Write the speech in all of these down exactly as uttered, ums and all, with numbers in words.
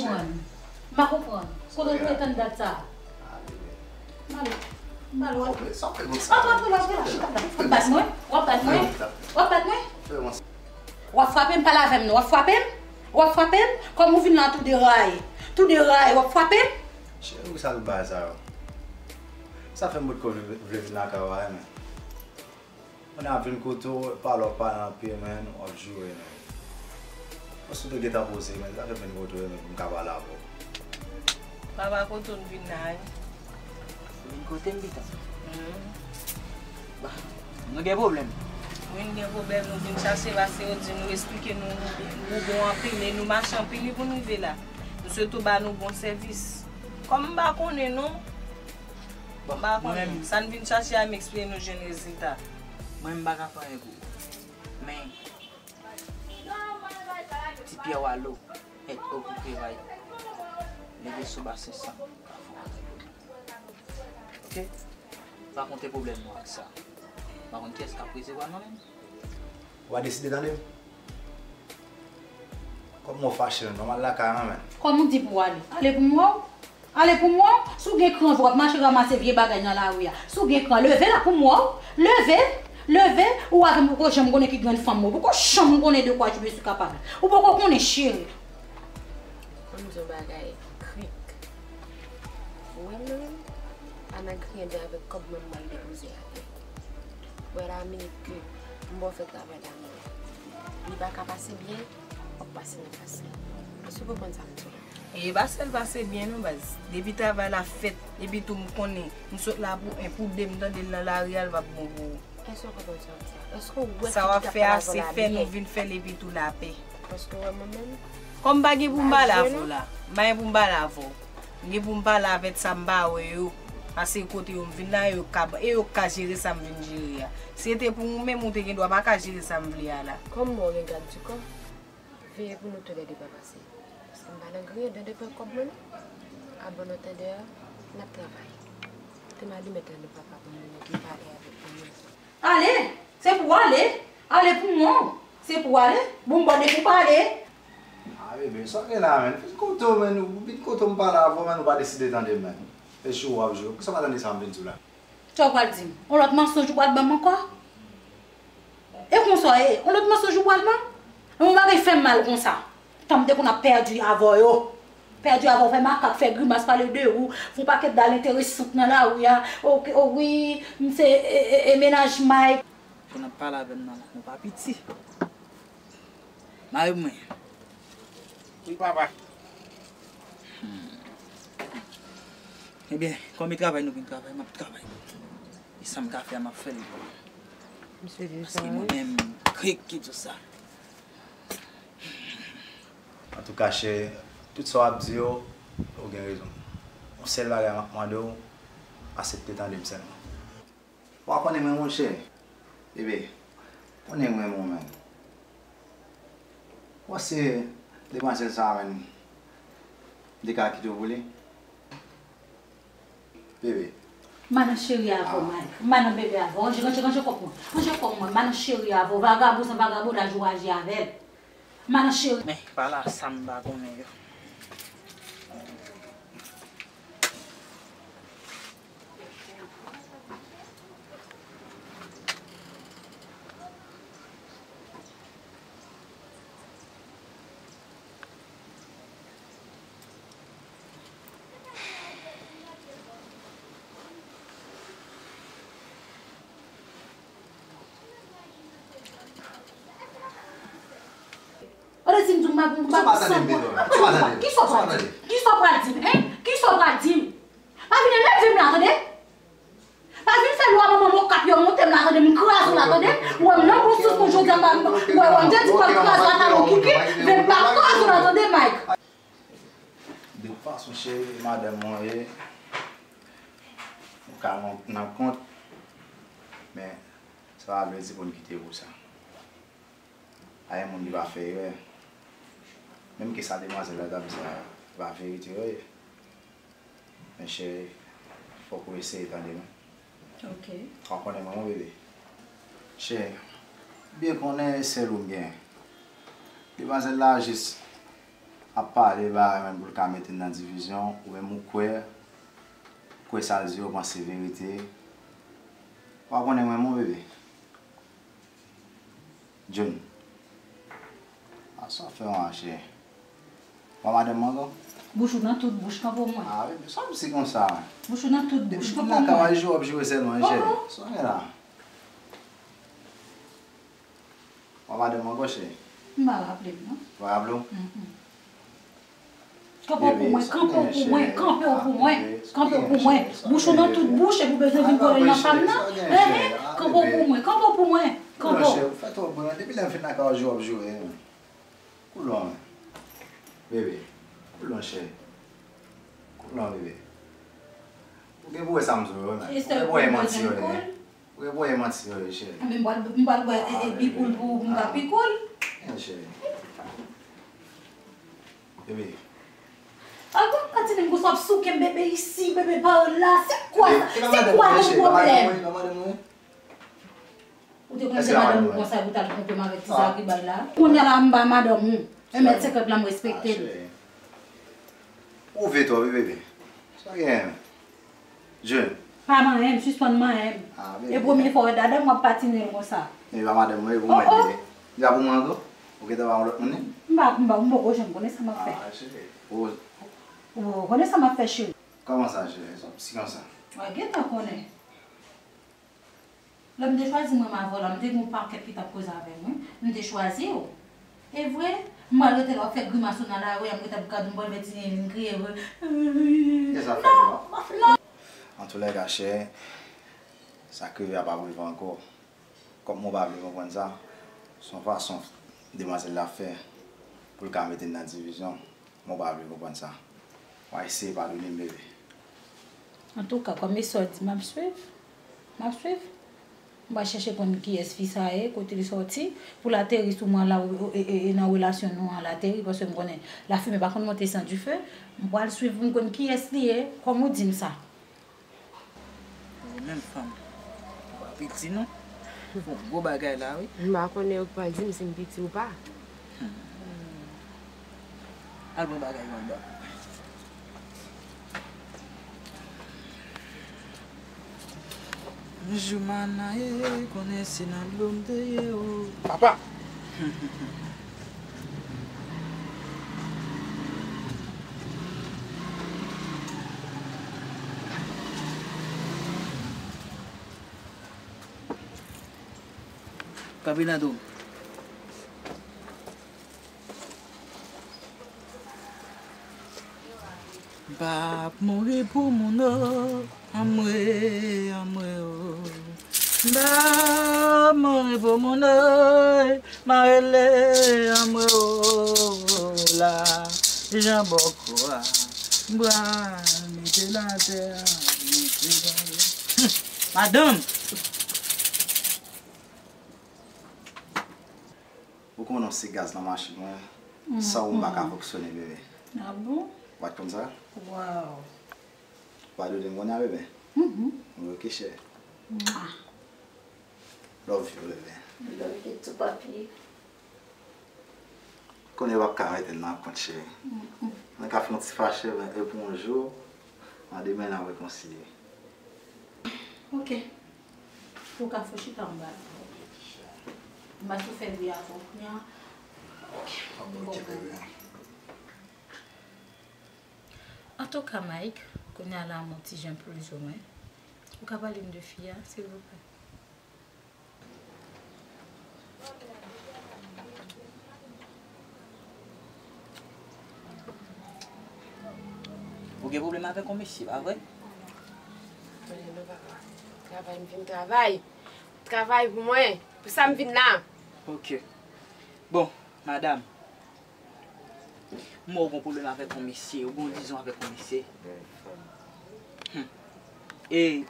konprann. M pa konprann. Kote w te tann dat sa a? M ale. M ale, w ap... Sa w fè konsa? Antre, antre la, antre la, chita la. W ap bat mwen? W ap bat mwen? W ap bat mwen? W ap frape m, pale avè m non. W ap frape m? W ap frape m? Kòm ou vin la tou deraye. Tou deraye, w ap frape m? Cheri, sa l bay sa yo? Sa fè m potko vle, vle vin lakay ou a, men. Kounye a ap vin kote w, pale w ap pale anpil, men, w ap joure, men. Paske w te gentan poze, men, sa fè m vin kote w, men, pou m ka pale avè w. Papa, kote w vin la, wi? Ou vin kote m, pita? Hmm. Bah, nou gen pwoblèm. Wi, n gen pwoblèm, nou vin chache, paske yo di nou, eksplike nou, nou bon anpil, e nou mache anpil, wi, pou n rive la. Misye tou ba nou bon sèvis. Kòm m pa konnen, non. Bon, m pa konnen. Sa n vin chache a, m eksplike nou jwenn rezilta. Mwen, m pa ka fè anyen pou ou. Men, ti Pyè Walo, èt Okoukevay, leve sou basen san, ka fè yon bagay pou li. Oke? Pa konte pwoblèm nou ak sa. Pa konn kiyès k ap resevwa nou menm. Ou pa deside tande m? Kòm mwen fache, non, m al lakay mwen, men. Kòm ou di pou w ale? Ale pou m wè w? Ale pou m wè w? Si w gen kran, w ap mache ranmase vye bagay nan lari a. Si w gen kran, leve la pou m wè w. Leve! Leve! Ou avè m poko janm konnen ki grenn fanm ou. Poko janm konnen de quoi je suis capable. Ou poko konnen, cheri. Ann di yon bagay, Krik. Ou wè m nan menm? Pa nan griyen dèyè avèk kòb mwen m al depoze atè. Wè la minit ke m ba w fè travay la, men li pa ka pase byen, w ap pase nan fas li. Èske w konprann sa m di w la? E pa sèl pase byen non, baz. Depi travay la fèt, epi tou m konnen m sot la pou en, pou de, m tande l nan lari a, l p ap bon pou ou. Èske w konprann sa m di a? Èske w wè ki ap pale avè w la byen? Sa w ap fè a, se fè nou vin fè l epi tou lapè. Èske w wè mwen menm? Kòm m pa gen pou m pale avè w la, m pa gen pou m pale avè w. M gen pou m pale avèk sa m pa wè yo. Paske kote yo m vin la, yo ka, e yo k ka jere sa m vin jere a. Si se te pou ou menm, ou te gen dwa pa ka jere sa m vle a la. Kòm mwen gen gad di kò, veye pou nou toulède pa pase. Paske m pa nan griyen, tande pran kòb mwen non. Abon nou tande a, n ap travay. Te m alimèt la nou papa pou nou ki pale avèk nou. Ale! Se pou w ale! Ale pou mwen! Se pou w ale! Bon, m bòde pou pale! A, bebe, sa w gen la, menn? Vin kote w, menn, ou vin kote w m pale avè w, menn, ou pa deside tande m, menn. E jou w ap jou. Poukisa w pa tande sa m vin di w la? Sa w pral di m? On lòt mansonj ou pral ban m ankò? E konsa w ye? On lòt mansonj ou pral ban m? Yon bagay fè m mal konsa. Tan m te konn ap pèdi avè w yo. Pèdi avè w, fè makak, fè grimas, pale de ou, fè yon pakèt dal enteresant nan lari a. O, o wi, m se, e, e, e mennaj Mike. Konn ap pale avè m nan, nou pa piti. Mari mwen. Wi, papa. Hmm. Ebyen, kòm e travay nou vin travay, m ap travay. E sa m ka fè a, m ap fè l. Paske mwen menm, Krik ki di w sa. Antouka, cheri, tout sa w ap di yo, ou gen rezon. Yon sèl bagay m ap mande w, asepte tande m sèlman. Ou pa konnen mwen, monchè? Bebe, konnen mwen, mwen menm. Ou panse demwazèl sa a, menm, m te ka kite w pou li? Bebe. M pa nan cheri avè w, Mike. M pa nan bebe avè w. Ranje, ranje, ranje kòb mwen. Ranje kòb mwen. M pa nan cheri avè w. Vagabon san vagabondaj ou aji avè l. M pa nan cheri. Men, pa la, sa m pa konnen yo. Ou te di m di m pa pou m pa pou san pwen. Kisa w pral di m? Kisa w pral di m? Kisa w pral di m? Kisa w pral di m? Pa vin enève m la, tande? Pa vin fè lwa manman m okap yo monte m la, tande? M kraze w la, tande? Ou wè m nan bon sans mwen jodi a, m pa, m wè w, m te di m pral kraze w a talon kiki, men m pa kraze w la, tande, Mike? De tout fason, cheri, madanm mwen ye, ou ka nan, nan kont, men sa pa vle di pou n kite pou sa. Pa gen moun ki pa fè erè. Menm ke sa demwazèl la t ap di a, se pa verite yo ye. Men cheri, fòk ou eseye tande mwen. Ok. Ou konnen mwen, mon bebe. Cheri, byen konnen e sèl ou m gen. Demwazèl la jis Ap pale bagay menm pou l ka mete n nan divizyon, ou menm ou kwè, kwè sa l di yo panse verite. Ou pa konnen mwen, mon bebe. Jun. A sa w fè w a, cheri? Ou pa madanm mwen ankò? Bouch ou nan tout bouch, kanpe pou mwen. A, bebe, sa w di konsa? Bouch ou nan tout bouch, kanpe pou mwen. Depi m nan kay la, w ap joure sèlman, cheri. Sa w gen la? Ou pa madanm mwen ankò, cheri? M pa raple m, non. Ou pa raple w? Mm, mm. Kanpe w pou mwen, kanpe w pou mwen, kanpe w pou mwen, kanpe w pou mwen. Bouch ou nan tout bouch, epi w bezwen vin kole nan pa m nan. Enhen, kanpe w pou mwen, kanpe w pou mwen, kanpe w. Cheri, ou fè twòp bri, depi lè m fin lakay ou, w ap joure, wi. Cool down, bebe. Cool down, cheri. Cool down, bebe. Ou gen pou wè sa m di w yo, wi, men. Ou gen pou wè manti yo, wi. Ou gen pou wè manti yo, wi, cheri. Anben, m pral, m pral bwè, e, e, pi cool pou m ka pi cool. Yen, cheri. Bebe. A, gon patine m konsa w ap souke m, bebe isi, bebe pa la. Se kwa sa? Se kwa ton pwoblèm? Ou te konn se madanm ou konsa pou t al twonpe m avèk ti sa ki bay la? Kounye a la m pa madanm ou. En mèt senkant la m respekte l. Ou vle twòp wi, bebe. Sa gen? Jun. Pa manyen m, sispann manyen m. E premye fwa w wè dada m w ap patine l konsa. E pa madanm mwen, e pou mwen li ye. Li pa pou mwen ankò? Ou gentan ba yon lòt moun li? M pa, m pa, m poko janm konnen sa m ap fè. Ou poko konnen sa m ap fè, cheri. Kòman sa, cheri? Sa p si konsa. W a gentan konnen. Lè m te chwazi mwen avè w la, m te gen yon pakèt ki t ap koze avè m, wi. M te chwazi w. E vre, m pral rete la, w ap fè grimas ou nan lari a, m rete ap gade w, m pral fè ti nen vin kriye vre. Kisa fè non, non. Antoulèka, chè, sa k rive a p ap rive ankò. Kòm mwen pa vle konprann sa, se yon fason demwazèl la fè pou l ka mete n nan divizyon. Mwen pa vle konprann sa. W a eseye padone m, bebe. Antouka, kòm e sa w di, m ap swiv. M ap swiv. M pral chèche konn kiyès fi sa ye, kote l sòti, pou l ateri sou mwen la, e, e, e nan relasyon nou an, l ateri, paske m konnen lafimen pa konn monte san dife. M pral swiv pou m konn kiyès li ye, kòm ou di m sa. Ou menm fanm, ou pa piti non. Ou fè yon gwo bagay la wi. M pa konnen yo k pral di m si m piti ou pa. Hmm. Al pran bagay yo anndan. Joumana e konnen se nan dlo m te ye o. Papa! Kanpe nan do m. M p ap mouri pou moun o, anmwe, anmwe o. M p ap mouri pou moun o, m a rele anmwe o la. Jan bòkò a, m pral mete l atè, mete l atè. Madanm! Ou konnen se gaz nan machin mwen, san ou m pa ka fonksyone, bebe. A bon? Ou pa t konn sa? Waw. Ou pa dwe de m kounye a, bebe? Mhm. Ok, chè. Mwa. Love you, bebe. Love you too, papi. Konnen yo p ap ka mete n nan kont, cheri. Mm, mm. Mwen ka fè yon ti fache, men e pou yon jou, an demen n ap rekonsilye. Ok. Ou ka fè chita anba la. M pa sou fè bri avè w kounye a. Ok. Ok, bebe. Antouka, Mike, kounye a la, m yon ti jan plizoumwen. Ou ka pale m de fi a, silvouplè? Ou gen pwoblèm avèk yon mesye, pa vre? Travay, m vin travay. Travay pou mwen. Pou sa m vin la. Ok. Bon, madanm. M wè w gen pwoblèm avèk yon mesye, ou gen yon dizon avèk yon mesye. Hmm. E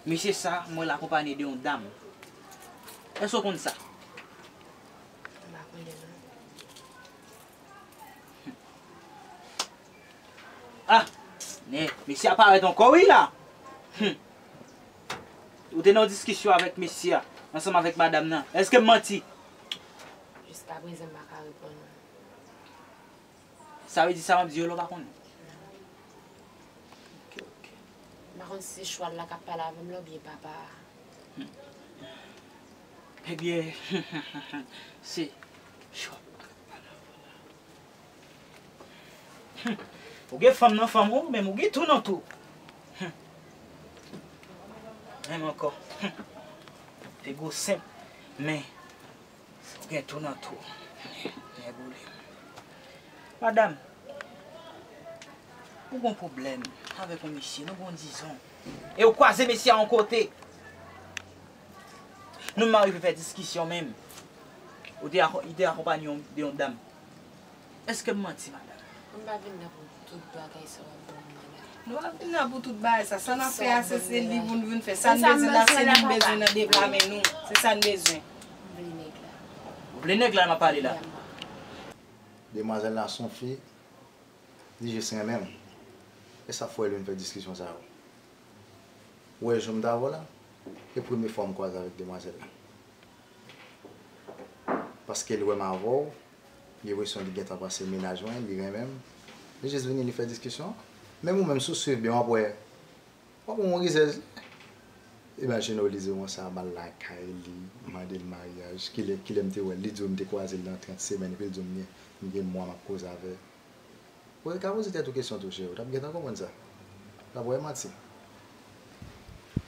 mesye sa, m wè l akonpaye de yon dam. Èske w konn sa? M pa konnen non. Ah! Men, mesye a parèt ankò wi la. Hmm. Ou te nan yon diskisyon avèk mesye a, ansanm avèk madanm nan. Èske m manti? Jis Jiskaprezan, m pa ka reponn ou. Sa vle di sa m ap di yo la w pa konnen? Ok, ok. M pa konn si se chwal la k ap pale avè m la oubyen papa a. Ebyen, se chwal la k ap pale avè w la. Ou gen fanm nan fanm ou, men ou gen tou nan tou. Menm ankò. Te gwo senp, men ou gen tou nan tou. Men boule. Madanm, ou gon pwoblèm avèk yon mesye, nou gon dizon. E ou kwaze mesye a yon kote. Nou menm rive fè diskisyon menm. Ou te ako-, li te akonpanye yon, de yon dam. Èske m manti, madanm? M pa vin la pou tout bagay sa w ap ban m nan la. Nou pa vin la pou tout bagay sa. Sa n ap fè a, se, se li pou n vin fè. Sa n bezwen la, se li n bezwen nan de pla men nou. Se sa n bezwen. M vle nèg la. Ou vle nèg la m ap pale la? Demwazèl la se yon fi, li jis renmen m. E sa fè l vin fè diskisyon sa yo. Ou wè jou m t avè w la, e premye fwa m kwaze avèk demwazèl la. Paske l wè m avè w, li gen enpresyon li gentan panse mennaj mwen, li renmen m. Li jis vini, li fè diskisyon. Menm ou menm, si w swiv byen, w ap wè, w ap wè yon rizèz. Imajine w, li di w konsa, m al lakay li, m mande l maryaj. Kilè, kilè m te wè l? Li di w m te kwaze l nan trant semèn, epi l di w m gen, m gen mwa m ap koze avè l. Ou te ka poze tèt ou kesyon tou, cheri, ou t ap gentan konprann sa. L ap wè manti.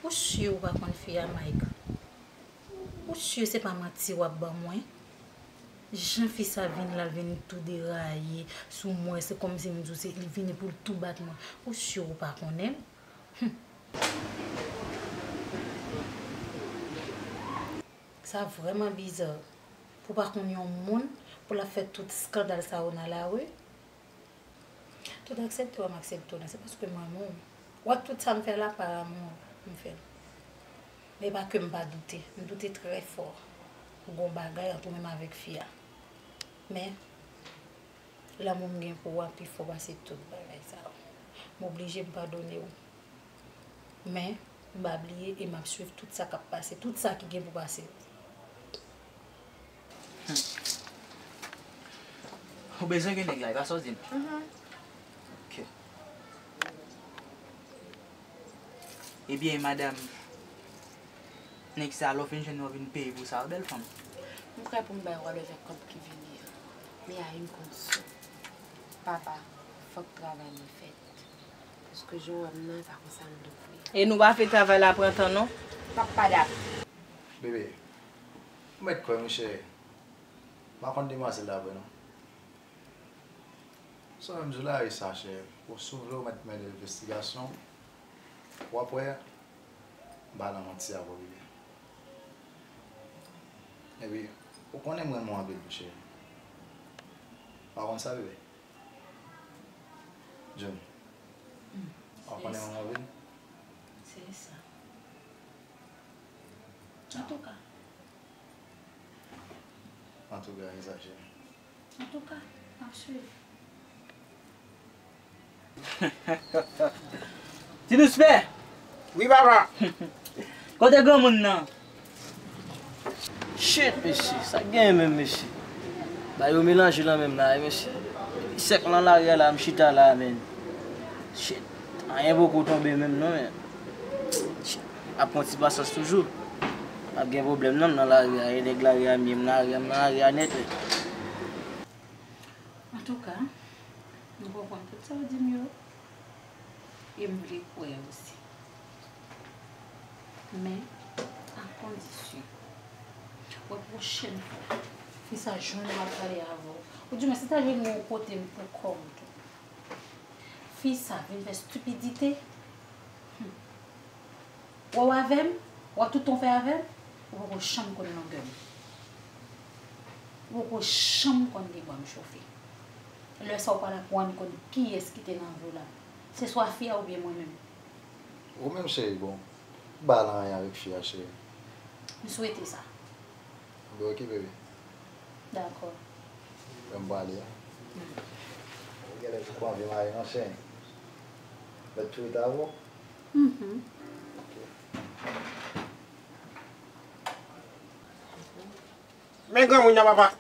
Ou si ou pa konn fi a, Mike? Ou si se pa manti w ap ban mwen? Jan fi sa vin la, l vin tou deraye sou mwen, se kòmsi m di w se li vini pou l tou bat mwen. Ou si ou pa konnen l? Hum. Sa vrèman biza pou w pa konn yon moun pou l ap fè tout eskandal sa yo nan lari. Tout aksepte w, m aksepte w la, se paske m renmen w. W wè tout sa m fè la, pa amou m fè l. Men pa ke m pa doute, m doute trè fò. Ou gon bagay ant ou menm avèk fi a. Men, lanmou m gen pou w a pi fò pase tout bagay sa yo. M oblije m padone w. Men, m pa bliye e m ap swiv tout sa k ap pase, tout sa ki gen pou pase. Hmm. Ou bezwen gen nèg la, e pa sa w di m? Mhm. Ok. Ebyen, madanm, nèg sa, lè w fin jwenn li, w vin peye pou sa, wi, bèl fanm. M prè pou m bay w avèk kòb ki vini an. Men a yon kondisyon. Papa, fòk travay mwen fèt. Paske jan w wè m nan, e pa konsa m dwe vre. E nou pa fè travay la pran tan, non. M ap pa dakò. Bebe, ou mèt kwè m, wi, cheri. M pa konn demwazèl la vre, non. Sa m di w la, e sa, cheri. Bon, si w vle, ou mèt mennen envestigasyon. W ap wè, m pa nan manti avè w, bebe. Epi, ou konnen m renmen w anpil, wi, cheri. Ou pa konn sa, bebe? Jun. Hmm, ou konnen mwen anpil? Se sa. Antouka. Antouka, egzajere. Antouka, m ap swiv. Ti Douspè! Wi, papa! Kote granmoun nan? Shit, mesye, sa k genyen menm, mesye? Bagay yo melanje nan menm la, wi, mesye. Depi sèk nan lari a la, m chita la, menn. Shit, anyen poko tonbe menm, non, men. Shit, ap pran ti pasyans toujou. Ap gen pwoblèm, non, m nan lari a, e nèg lari a m ye, m nan lari a, m nan lari a nèt, wi. Antouka, m konprann tout sa w di m yo. E m vle kwè osi. Men, a kondisyon, wè pwochèn fwa, fi sa jwenn ou ap pale avè w, oudimwen si ta jwenn ou yon kote m pou kò m tou. Fi sa vin fè stipidite. Hmm. Wè w avè m, wè tout tan w fè avè m, ou poko janm konn longè m. Ou poko janm konn ki bò m chofe. Lè sa w pa la pou ann konn kiyès ki te nan vi w la. Se swa fi a oubyen mwen menm. Ou menm cheri, bon, ou pa nan anyen avèk fi a, cheri. M swete sa. Bon, ok, bebe. Dakò. Lè m prale a. Hmm. Ou genlè poko anvi marye non, cheri. Mèt tou rete avè w. Mhm. Ok. Men granmoun nan, papa.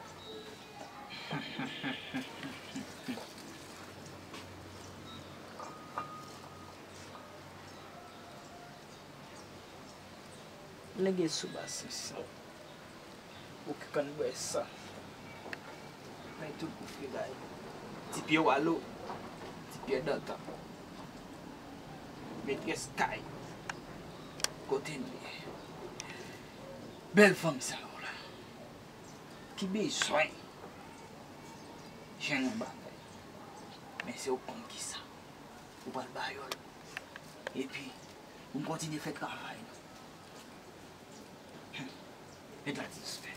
Lege sou ba sensan. Ou ki konn bwè san. Men tout pou frigay. Ti pye walo. Ti pye dantan. Metrès kay. Kote n ye? Bèl fanm sa yo la. Ki bezwen jwenn yon bagay. Men se ou konn kisa. Ou pral ba yo l. Epi, pou m kontinye fè travay nou. Met la ti respè.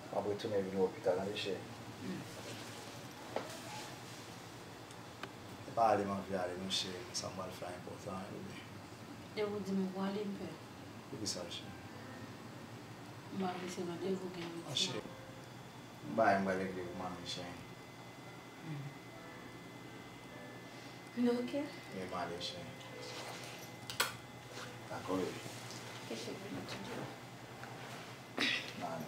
M ap retounen vin lopital, tande, cheri. Se pa ale m anvi ale, non, cheri. Sa m pral fè a enpòtan, wi. Depi w di m ou pwale, m pè. Poukisa, cheri? M pa vle se randevou gen retire. Cheri, m bay m pral regle pou manmi, cheri. Li oke? Li male, cheri. Dakò, bebe. Oke, cheri, mwen ap tande w. Male.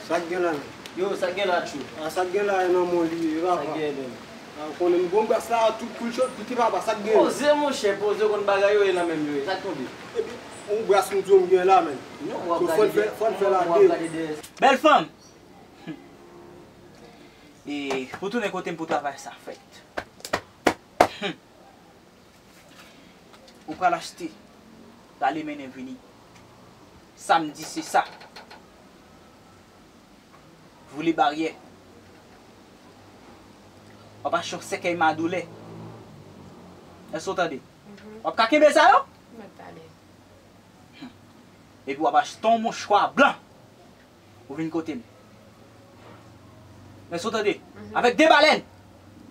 Sa k gen la menm? Yo, sa k gen la, tchou? A, sa k gen la, e nan men w li ye, papa. Sa k gen, menm? A, ou konnen m gon bras la, tout koul chòt, tout papa, sa k gen? Poze, monchè, poze, konn bagay yo ye nan men m yo ye. Sa k tonbe? Epi, yon bras m di w m gen la, menm. Non, w ap gade dèyè. Fò n fè, fò n fè la de. Bèl fanm! E, pou tounen kote m pou travay sa fèt. Ou pral achte, prale mennen vini. Samdi se sa. Voule baryè. W ap achte yon sèkèy madoulè. Èske w tande? W ap ka kenbe sa yo? Mèt ale. Epi w ap achte yon mouchwa blan. Ou vin kote m. Èske w tande? Avèk de balèn.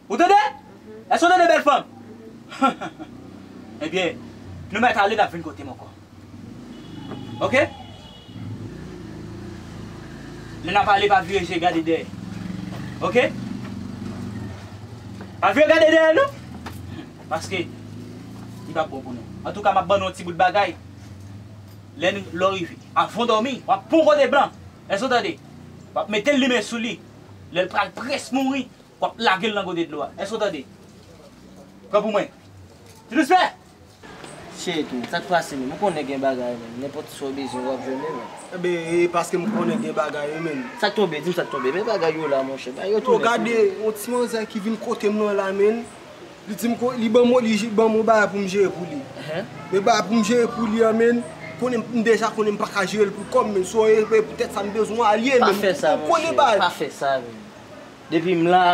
Ou tande? Èske w tande, bèl fanm? Ebyen, nou mèt ale, n ap vin kote m ankò. Oke? Lè n ap ale, pa vire je gade dèyè. Oke? Pa vire gade dèyè, non. Paske li p ap bon pou nou. Antouka, m ap ban nou yon ti bout bagay. Lè n, lè w rive, avan w dòmi, w ap pran yon kote blan. Èske w tande? W ap mete l limen sou li. Lè l pral prèske mouri, w ap lage l nan kote dlo a. Èske w tande? Pran pou mwen. Ti Louspè! Cheri tou, sa k pase menm? Ou konnen gen bagay menm. Nenpòt sa w bezwen, w ap jwenn li menm. Enben, e paske m konnen gen bagay wi menm. Sa k tonbe? Di m sa k tonbe. Men bagay yo la, monchè. Bagay yo tounen sou ou. Yo gade, yon ti manzè ki vin kote m nan la menm. Li di m ko, li ban m, li ban m yon bagay pou m jere pou li. Enhen. Men bagay pou m jere pou li an, menm, konnen m deja konnen m pa ka jere l pou kò m, menm. So, e, e poutèt sa m bezwen alye, menm. Pa fè sa, monchè. Pa fè sa, menm. Depi m la,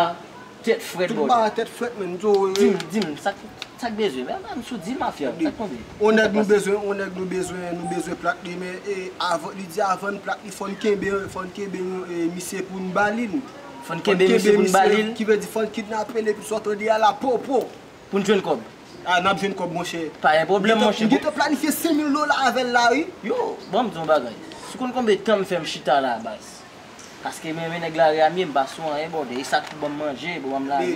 tèt frèt, brother. Tout bagay tèt frèt, menm. So, e, di m, di m, sa, sa k bezwen? Men, men, m sou di mafya, sa k tonbe? Yon nèg nou bezwen, yon nèg nou bezwen, nou bezwen plat li, men, e, avan, li di avan n plat li, fò n kenbe, fò n kenbe, e, misye pou n ba li l. Fò n kenbe misye pou n ba li l. Ki vle di fò n kidnape l epi sòt an de a la popo. Pou n jwenn kòb. A, n ap jwenn kòb, monchè. Pa gen pwoblèm, monchè. M gentan planifye senk mil dola avè l la, wi. Yo, ban m di w yon bagay. Si w konn konbyen tan m fè m chita la, baz. Paske men, men nèg la reyamye, m pa sou anyen, brother. E sa k pou ban m manje, pou ban m lavi,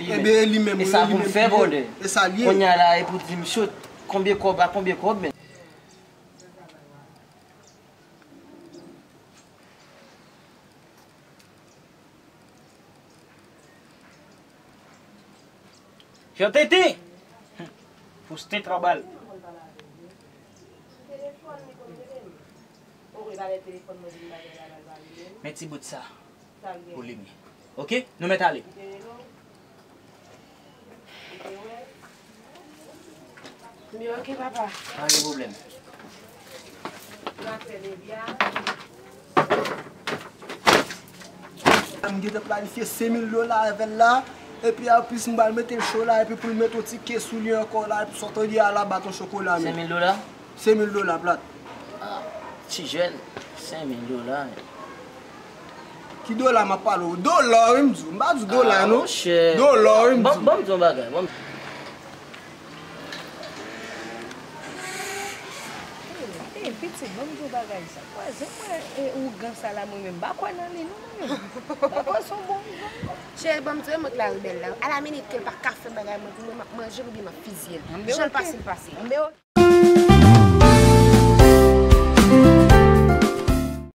men. E sa pou m fè, brother. E sa l ye. Kounye a la, e pou di m, sot, konbyen kòb, a konbyen kòb, men. Jan Tenten! Fousten twa bal. Men ti bout sa. Pou li men. Oke, nou mèt ale. M byen, oke, papa. Pa gen pwoblèm. M gentan planifye senk mil dola avè l la, epi anplis m pral mete l cho la, epi pou l mete yon ti ke sou li ankò la, epi sòt an de a la, baton chokola, men. Senk mil dola? Senk mil dola plat. Ah, ti jèn, senk mil dola. Ki dola m ap pale w? Dola wi m di w. M pa di w dola non. Dola wi m di w. Ban m di w yon bagay. Ban m... Ey, ey, pitit, ban m di w bagay sa. Wè, jan m wè, e, ougan sa la, mwen menm, m pa kwè nan li non, mwen menm. M pa kwè se yon bon ougan non. Cheri, ban m di w, e mwen k la rebèl la. A la minit ke l pa ka fè bagay mwen pou mwen, m ap manje l oubyen m ap fizye l. Jan l pase, l pase.